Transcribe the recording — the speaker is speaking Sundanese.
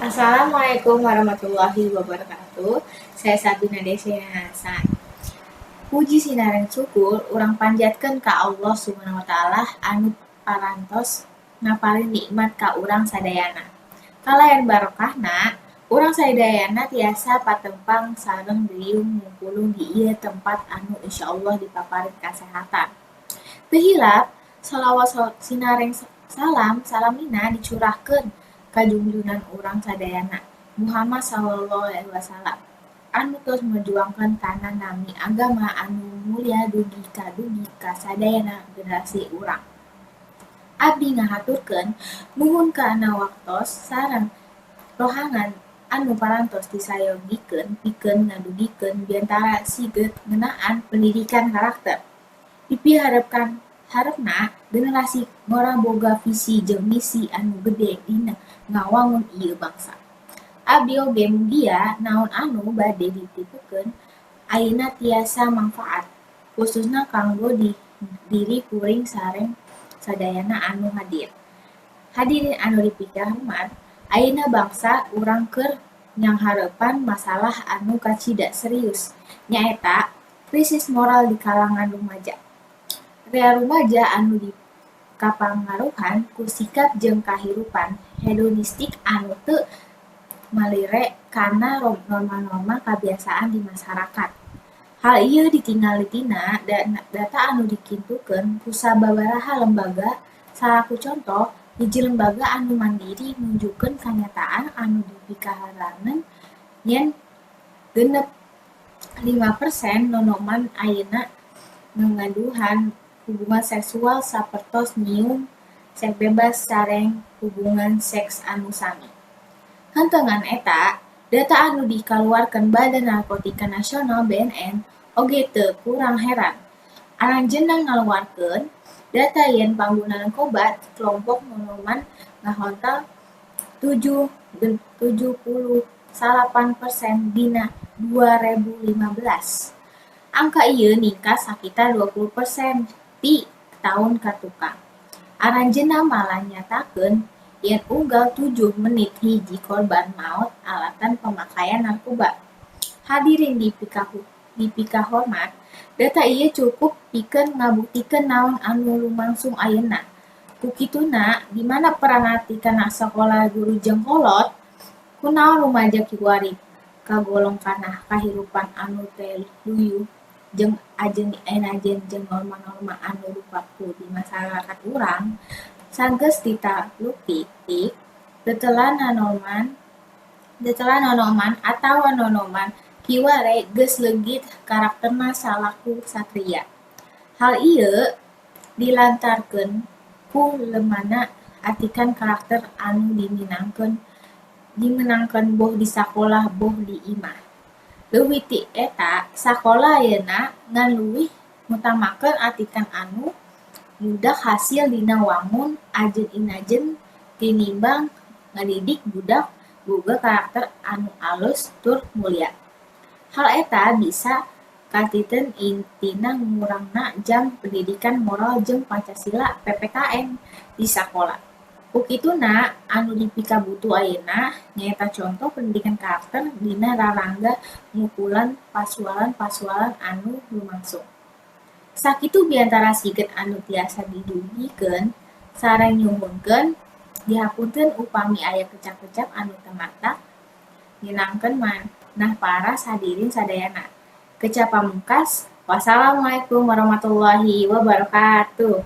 Assalamualaikum warahmatullahi wabarakatuh. Saya Sabina Desina Hasan. Puji sinareng syukur urang panjatkeun ka Allah Subhanahu wa Taala anu parantos ngaparin nikmat ka urang sadayana. Kalayan barokahna, urang sadayana tiasa patempang sareng riung mungpulung di ieu tempat anu insyaallah dipaparin kasehatan. Teu hilap, salawat sinareng salam salamina dicurahkeun ka junjungan urang sadayana, Muhammad sallallahu alaihi wasallam, anu tos merjuangkeun kana nami agama anu mulia dugi ka dugi ka sadayana generasi urang. Abdi ngahaturkeun nuhun kana waktos sareng rohangan anu parantos disayogikeun pikeun ngadugikeun biantara siget ngeunaan pendidikan karakter. Dipiharepna generasi ngora boga visi jeung misi anu gede dina ngawangun ieu bangsa. Abdi oge mugia naon anu bade dititipkeun ayeuna tiasa mangfaat, khususna kanggo diri kuring sareng sadayana anu hadir. Hadirin anu dipikahormat, ayeuna bangsa urang keur nyanghareupan masalah anu kacida serius, nyaeta krisis moral di kalangan rumaja. Rea rumaja anu dikapangaruhan ku sikap jeung kahirupan hedonistik anu teu malire kana norma-norma kabiasaan di masyarakat. Hal ieu ditingali tina data anu dikintukeun ku sababaraha lembaga, salaku conto, hiji lembaga anu mandiri nunjukkeun kanyataan anu dipikaheraneun yen 65% nonoman ayeuna ngagaduhan hubungan seksual sapertos nyium, seks bebas sareng hubungan seks anu sami. Henteu ngan eta, data anu dikaluarkeun Badan Narkotika Nasional (BNN) oge teu kurang heran. Aranjeunna ngaluarkeun data yen pangguna narkoba ti kelompok nonoman ngahontal 79% dina 2015. Angka ieu ningkat sakitar 20% ti taun ka tukang. Aranjeunna malah nyatakeun yen unggal 7 menit hiji korban maot alatan pamakaian narkoba. Hadirin dipikahormat, data ieu cukup pikeun ngabuktikeun naon anu lumangsung ayeuna. Ku kituna, di mana peran atikan sakola, guru jeung kolot? Kunaon rumaja kiwari kagolong kana kahirupan anu teu luyuh jeung ajen inajen jeung norma-norma anu lupaku di masyarakat urang? Sanggeus ditaluktik, tetelah nonoman atawa nonoman kiwari geus leungit karakterna salaku satria. Hal ieu dilantarkeun ku lemahna atikan karakter anu dimenangkeun boh di sakola boh di imah. Leuwih ti eta, sakola ayeuna ngan leuwih ngutamakeun atikan anu ngudak hasil dina wangun ajen inajen tinimbang ngadidik budak boga karakter anu alus tur mulia. Hal eta bisa katiten tina ngurangna jam pendidikan moral jeung Pancasila (PPKN) di sakola. Ku kituna, anu dipikabutuh ayeuna nyaeta conto pendidikan karakter dina rarangga ngukulan pasualan-pasualan anu lumangsung. Sakitu biantara siget anu tiasa didugikeun sareng nyuhunkeun dihapunten upami aya kecap-kecap anu teu matak nyenangkeun manah para hadirin sadayana. Keca pamungkas, wassalamualaikum warahmatullahi wabarakatuh.